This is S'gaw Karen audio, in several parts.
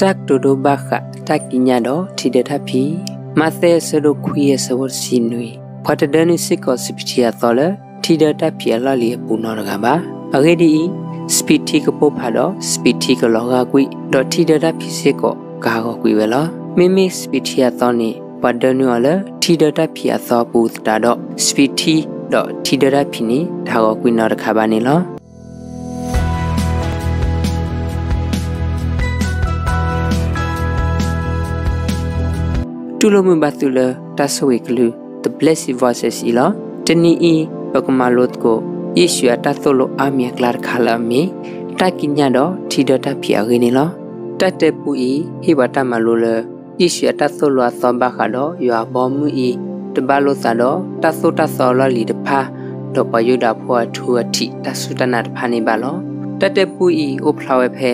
တၢ်ကတိၤဒိဘၣ်ဃးတၢ်ကံးညာ်ဒီးထံဒၢတၢ်ဖံး, မးသဲအဆၢဒိၣ်ခွံအဆၢဖိတဆံနွံ, ပှၤတဒၢနုာ်စ့ၢ်ကီးစပံးထံအသီလၢ ထံဒၢတၢ်ဖံးအလီၢ်လံၤအပူၤနီတဂၤဘၣ်. အဂ့ၢ်ဒ်အံၤ, စပံးထံကပိၢ်ဖးဒီး စပံးထံကလီၤဂာ်ကွံာ်, ဒီးထံဒၢတၢ်ဖံးစ့ၢ်ကီးကဟးဂီၤကွံာ်ဝဲလီၤ. မ့မ့ၢ်စပံးထံအသီန့ၣ် ပှၤဒၢနုာ်အီၤလၢ ထံဒၢတၢ်ဖံးအသီအပူၤသတးဒီး စပံးထံဒီးထံဒၢတၢ်ဖံးန့ၣ် တဟးဂီၤကွံာ်နီတခါဘၣ်န့ၣ်လီၤ. တူၢ်လိာ်မုာ်ဘၣ်သုလၢတၢ်ဆိၣ်ဂ့ၤကလုၢ် The Blessed Voices အံၤလီၤ. တနံၤအံၤ ပကမၤလိသကိး ယ့ၣ်ၡူးအတၢ်သိၣ်လိအါမံၤအကျါတခါလၢအမ့ၢ် တၢ်ကံးညာ်ဒီးထံဒၢတၢ်ဖံးအဂ့ၢ်န့ၣ်လီၤ. တၢ်တဲပူအံၤ ဟ့ၣ်ပှၤတၢ်မၤလိလၢ ယ့ၣ်ၡူးအတၢ်သိၣ်လိအသီဘၣ်ဃးဒီးယွၤအဘီအမုၢ်အံၤ တဘၣ်လိာ်သးဒီးတၢ်သိၣ်တၢ်သီအလီၢ်လံၤတဖၣ်, ဒီးပှၤယူဒၤဖိအထူအထံးတၢ်စူၢ်တၢ်နာ်တဖၣ်န့ၣ်ဘၣ်လီၤ. တၢ်တဲပူအံၤအိၣ်ဖျါဝဲဖဲ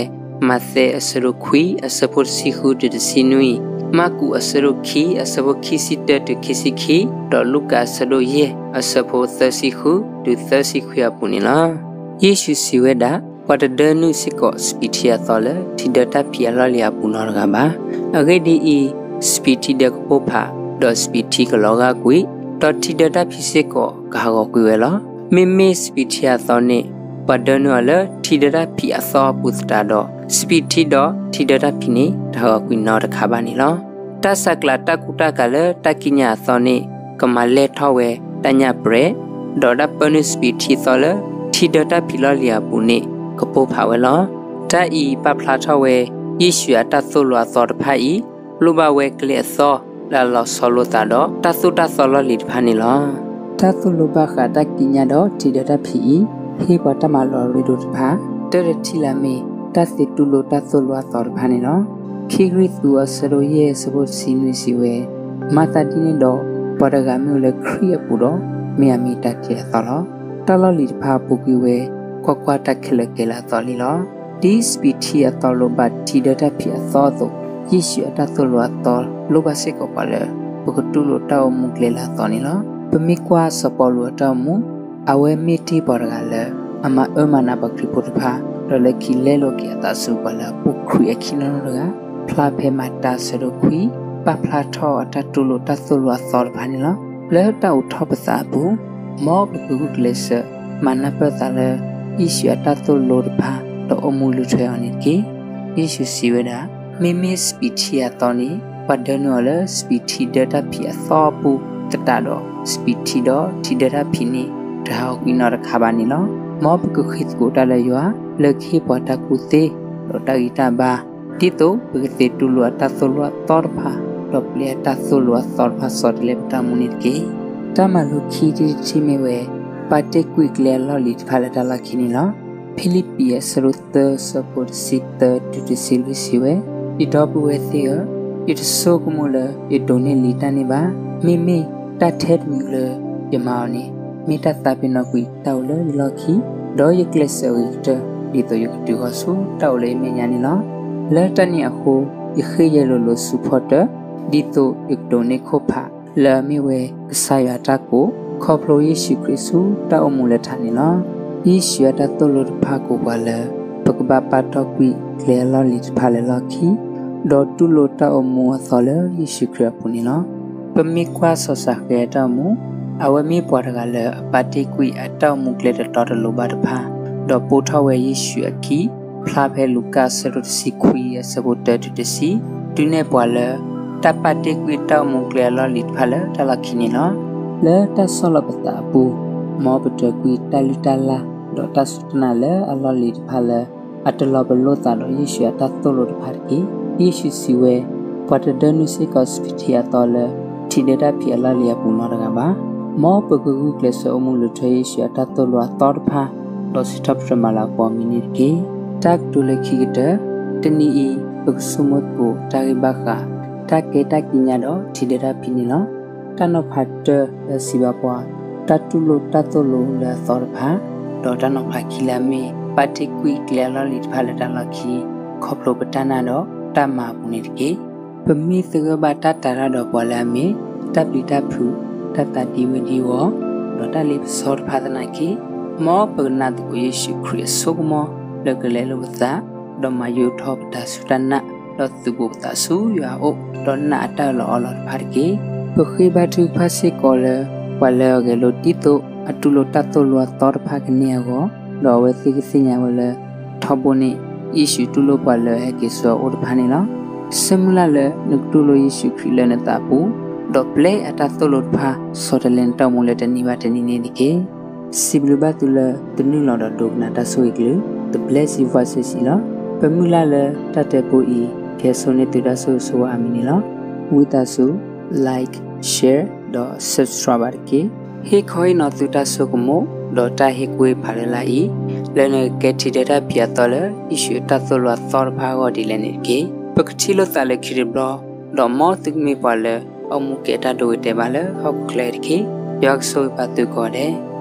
မးသဲအဆၢဒိၣ်ခွံအဆၢဖိတဆံဃုတုၤတဆံနွံ, မၢ်ကူးအဆၢဒိၣ်ခံအဆၢဖိခံဆံတၢတုၤခံဆံခံ, ဒီးလူၤကၣ်အဆၢဒိၣ်ယဲၢ်အဆၢဖိသၢဆံဃုတုၤသၢဆံခွံအပူၤန့ၣ်လီၤ. ယ့ၣ်ၡူးစံးဝဲဒၣ်, ပှၤတဒၢနုာ်စ့ၢ်ကီးစပံးထံအသီလၢ ထံဒၢတၢ်ဖံးအလီၢ်လံၤအပူၤနီတဂၤဘၣ်. အဂ့ၢ်ဒ်အံၤ, စပံးထံဒၢကပိၢ်ဖး, ဒီးစပံးထံကလီၤဂာ်ကွံာ်, ဒီးထံဒၢတၢ်ဖံးစ့ၢ်ကီးကဟးဂီၤကွံာ်ဝဲလီၤ. မ့မ့ၢ်စပံးထံအသီန့ၣ် ပှၤဒၢနုာ်အီၤလၢထံဒၢတၢ်ဖံးအသီအပူၤသတးဒီး စပံးထံဒီးထံဒၢတၢ်ဖံးန့ၣ် တဟးဂီၤကွံာ်နီတခါဘၣ်န့ၣ်လီၤ. တၢ်ဆဲးကျိးတၢ်ကူတၢ်ကၤလၢတၢ်ကံးညာ်အသီန့ၣ် ကမၤလဲၢ်ထီၣ်ဝဲတၢ်ညၣ်ပြဲး, ဒီးတၢ်ပၢနုာ်စပံးထံအသီလၢ ထံဒၢတၢ်ဖံးလီၢ်လံၤအပူၤန့ၣ် ကပိၢ်ဖးဝဲလီၤ. တၢ်အံၤပာ်ဖျါထီၣ်ဝဲ ယ့ၣ်ၡူးအတၢ်သိၣ်လိအသီတဖၣ်အံၤ လိၣ်ဘၣ်ဝဲကျဲအသီ လၢအလီၤဆီလိာ်သးဒီးတၢ်သိၣ်တၢ်သီလီၢ်လံၤတဖၣ်န့ၣ်လီၤ. တၢ်သိၣ်လိဘၣ်ဃးတၢ်ကံးညာ်ဒီးထံဒၢတၢ်ဖံးအံၤ ဟ့ၣ်ပှၤတၢ်မၤလိအရ့ဒိၣ်တဖၣ်, တၢ်တထံၣ်လၢအမ့ၢ် တၢ်သ့တူၢ်လိာ်တၢ်သိၣ်လိအသီတဖၣ်န့ၣ်လီၤ. ခံကရံၣ်သူးအဆၢဒိၣ်ယဲၢ်အဆၢဖိတဆံနွံစံးဝဲ, မၤသးဒ်န့ၣ်ဒီး ပှၤတဂၤမ့ၢ်အိၣ်လၢခရံာ်အပူၤဒီး မ့ၢ်အမ့ၢ်တၢ်တ့အသီလီၤ. တၢ်လီၢ်လံၤတဖၣ်ပူၤကွံာ်ဝဲ, ကွၢ်ကွၢ်, တၢ်ခဲလၢာ်ကဲလၢအသီလံလီၤ. ဒ်စပံးထံအသီလိၣ်ဘၣ်ထံဒၢတၢ်ဖံးအသီအသိး, ယ့ၣ်ၡူးအတၢ်သိၣ်လိအသီ လိၣ်ဘၣ်စ့ၢ်ကီးပှၤလၢ ပကတူၢ်လိာ်တၢ်အိၣ်မူကျဲလၢအသီန့ၣ်လီၤ. ပမ့ၢ်ကွၢ်စီၤပီလူးအတၢ်အိၣ်မူ, အဝဲမ့ၢ်တ့ၢ်ပှၤတဂၤလၢ အမၤအၢမၤနးပှၤခရံာ်ဖိတဖၣ်, ဒီးလၢခံလဲလိာ်က့ၤအသးဆူပှၤလၢအပိာ်ခရံာ်အခံနီတဂၤ, ဖျါဖဲမၤတၢ်အဆၢဒိၣ်ခွံ, ပာ်ဖျါထီၣ်အတၢ်တူၢ်လိာ်တၢ်သိၣ်လိအသီတဖၣ်န့ၣ်လီၤ. လၢတၢ်အိးထီၣ်ပသးအပူၤ, မ်ပကဂုာ်ကျဲးစၢး မၤနၢ်ပၢၢ်သးလၢ ယ့ၣ်ၡူးအတၢ်သိၣ်လိတဖၣ် ဒီးအိၣ်မူလုၢ်ထွဲအီၤန့ၣ်တက့ၢ်. ယ့ၣ်ၡူးစံးဝဲဒၣ်, မ့မ့ၢ်စပံးထံအသီန့ၣ် ပှၤဒၢနုာ်အီၤလၢစပံးထံဒၢတၢ်ဖံးအသီအပူၤသတးဒီး, စပံးထံဒီးထံဒၢတၢ်ဖံးန့ၣ် တဟးဂီၤကွံာ်နီတခါဘၣ်န့ၣ်လီၤ. မ်ပကဃ့သကိးတၢ်လၢယွၤ လၢကဟ့ၣ်ပှၤတၢ်ကူၣ်သ့ ဒီးတၢ်ဂံၢ်တၢ်ဘါ, ဒ်သိးပကသ့တူၢ်လိာ်အတၢ်သိၣ်လိအသီတဖၣ်, ဒီးပျဲအတၢ်သိၣ်လိအသီတဖၣ်ဆီတလဲပတၢ်အိၣ်မူန့ၣ်တက့ၢ်. တၢ်မၤလိခံထံၣ်တထံၣ်မ့ၢ်ဝဲ ပာ်တ့ၢ်ကွံာ်ကျဲအလီၢ်လံၤတဖၣ်လၢတၢ်လီၢ်ခံန့ၣ်လီၤ. ဖံလံးပံးအဆၢဒိၣ်သၢအဆၢဖိတဆံသၢတုၤတဆံလွံၢ်စံးဝဲ, ယဒီပုၢ်ဝဲၢ်သ့ၣ်ဧၢ, ယတဆိကမိၣ်လၢယဒိးန့ၢ်လံတၢ်န့ၣ်ဘၣ်. မ့မ့ၢ်တၢ်ထဲတမံၤလၢယမၤအီၤန့ၣ်, မ့ၢ်တၢ်သးပ့ၤနီၣ်ကွံာ်တၢ်အိၣ်လၢယလီၢ်ခံ, ဒီးယကျဲးစၢးအဂ့ၤကတၢၢ် ဒ်သိးယကတုၤဃီၤဆူတၢ်အိၣ်လၢယမဲာ်ညါန့ၣ်လီၤ. လၢတၢ်န့ၣ်အဃိ, ယဃ့ယဲၢ်လိာ်လိာ်ဆူဖီတၢၣ်, ဒ်သိးယကဒိးန့ၢ်ခိၣ်ဖး လၢအမ့ၢ်ဝဲကစၢ်ယွၤအတၢ်ကိး, ခီဖျိယ့ၣ်ၡူးခရံာ်ဆူတၢ်အိၣ်မူလၢထးန့ၣ်လီၤ. ယ့ၣ်ၡူးအတၢ်သိၣ်လိတဖၣ်ကိးပှၤလၢ ပကဘၣ်ပာ်တီၢ်ကွံာ်ကျဲအလီၢ်လံၤတဖၣ်လၢလီၢ်ခံ, ဒီးတူၢ်လိာ်တၢ်အိၣ်မူအသီလၢယ့ၣ်ၡူးခရံာ်အပူၤန့ၣ်လီၤ. ပမ့ၢ်ကွၢ်စီၤၡၤဃဲးအတၢ်အိၣ်မူ, အဝဲမ့ၢ်ပှၤတဂၤလၢအပာ်တ့ၢ်ကွံာ်အတၢ်အိၣ်မူကျဲတတီတလိၤဘၣ်တဖၣ်, ဒီးပိာ်ထီၣ်ဝဲယ့ၣ်ၡူးအခံ, ဖျါဖဲလူၤကၣ်အဆၢဒိၣ်တဆံခွံအဆၢဖိတၢတုၤတဆံ, ဒုးနဲၣ်ပှၤလၢ တၢ်ပာ်တ့ၢ်ကွံာ်တၢ်အိၣ်မူကျဲအလီၢ်လံၤတဖၣ်လၢတၢ်လီၢ်ခံန့ၣ်လီၤ. လၢတၢ်ဆီၣ်လီၤပသးအပူၤ, မ်ပတြၢၤကွံာ်တၢ်လုၢ်တၢ်လၢ် ဒီးတၢ်စူၢ်တၢ်နာ်လၢအလီၢ်လံၤတဖၣ်လၢ အတလီၤပလိာ်သးဒီးယ့ၣ်ၡူးအတၢ်သိၣ်လိတဖၣ်တက့ၢ်. ယ့ၣ်ၡူးစံးဝဲ, ပှၤတဒၢနုာ်စ့ၢ်ကီးစပံးထံအသီလၢ ထံဒၢတၢ်ဖံးအလီၢ်လံၤအပူၤနီတဂၤဘၣ်. မ်ပကဂုာ်ကျဲးစၢးအိၣ်မူလုၢ်ထွဲယ့ၣ်ၡူးအတၢ်သိၣ်လိအသီတဖၣ်, ဒီးစံးထီၣ်ပတြၢၤမၤလၤကပီၤအမံၤန့ၣ်တက့ၢ်. တၢ်ကတိၤလၢခံကတၢၢ်, တနံၤအံၤ ပကဆိကမိၣ်သကိးတၢ်ဂ့ၢ်ဘၣ်ဃး တၢ်ကဲတၢ်ကံးညာ်ဒီးထံဒၢတၢ်ဖံးန့ၣ်လီၤ. တၢ်နီၤဖးတၢလၢစံးဘၣ်ပှၤ, တၢ်တူၢ်လိာ်တၢ်သိၣ်လိလၢအသီတဖၣ်, ဒီးတၢ်နီၤဖးခံလၢအမ့ၢ် ပာ်တ့ၢ်ကွံာ်ကျဲအလီၢ်လံၤတဖၣ်လၢတၢ်လီၢ်ခံ, ခီဖျိပတၢ်နာ်ဒီးတၢ်မၤအပူၤန့ၣ်တက့ၢ်. ပမ့ၢ်သဂၢၢ်ဘၣ်တၢ်တာ်တၢ်ဒီးပှၤလၢအမ့ၢ် တၢ်ပျံၤတၢ်ဖုး, တၢ်သးဒံဝဲဒံဝီၤ, ဒီးတၢ်လ့ပစီတဖၣ်သနာ်က့, မ်ပကနာ်သကိးယ့ၣ်ၡူးခရံာ်အစိကမီၤလၢကလဲလိာ်ပသး, ဒီးမၤယိးထီၣ်ပသးဆူတၢ်နာ် ဒီးသုးဘူးပသးဆူယွၤအအိၣ်, ဒီးနာ်အတၢ်အၢၣ်လီၤအီလီၤတဖၣ်တက့ၢ်. ပဃ့ဘါထုကဖၣ်စ့ၢ်ကီးလၢ ပှၤလၢအဂဲၤလိာ်ဒ်သိးအတူၢ်လိာ်တၢ်သိၣ်လိအသီတဖၣ်ကန့ၢ်အဂီၢ်, ဒီးအဝဲသ့ၣ်ကသ့ၣ်ညါဝဲလၢ ထီဘိန့ၣ် ယ့ၣ်ၡူးတူၢ်လိာ်ပှၤလၢအဟဲက့ၤဆူအအိၣ်တဖၣ်န့ၣ်လီၤ. ဆၢမုၢ်လၢ်လၢနကတူၢ်လိာ်ယ့ၣ်ၡူးခရံာ်လၢနသးပူၤ, ဒီးပျဲအတၢ်သိၣ်လိတဖၣ် ဆီတလဲနတၢ်အိၣ်မူလၢတနံၤဘၣ်တနံၤန့ၣ်တက့ၢ်. စံးဘျုးဘၣ်သုလၢတနုာ်လီၤဒီးဒိကနၣ်တၢ်ဆိၣ်ဂ့ၤကလုာ် The Blessed Voices အံၤလီၤ. ပမုၢ်လၢ်လၢတၢ်တဲဖိအံၤ ကဟဲစိာ်န့ၢ်သုတၢ်ဆိၣ်ဂ့ၤဆိၣ်ဝါအါမံၤန့ၣ်လီၤ. ဝံသးစူၤ like, share ဒီး subscribe ဘၣ်တက့ၢ်. ဟ့ၣ်ခီဟ့ၣ်နီၤသုတၢ်ဆိကမိၣ် ဒီးတၢ်ဟ့ၣ်ကူၣ်ဟ့ၣ်ဖးလၢ်လၢ်အံၤ လၢနကကဲထီၣ်ဒၣ်တၢ်ဖံးအသီလၢ ယ့ၣ်ၡူးအတၢ်သိၣ်လိအသီတဖၣ်အဂီၢ်ဒ်လဲၣ်န့ၣ်တက့ၢ်. ပကထံၣ်လိာ်သးလၢခံတဘျီ, ဒီးမ်သုကမ့ၢ်ပှၤလၢအအိၣ်မူကဲတၢ်ဒိဂ့ၤတဲာ်ဘၣ်လၢဟီၣ်ခိၣ်ချၢတက့ၢ်. ယွၤကဆိၣ်ဂ့ၤဘၣ်သုကိးဂၤဒဲး.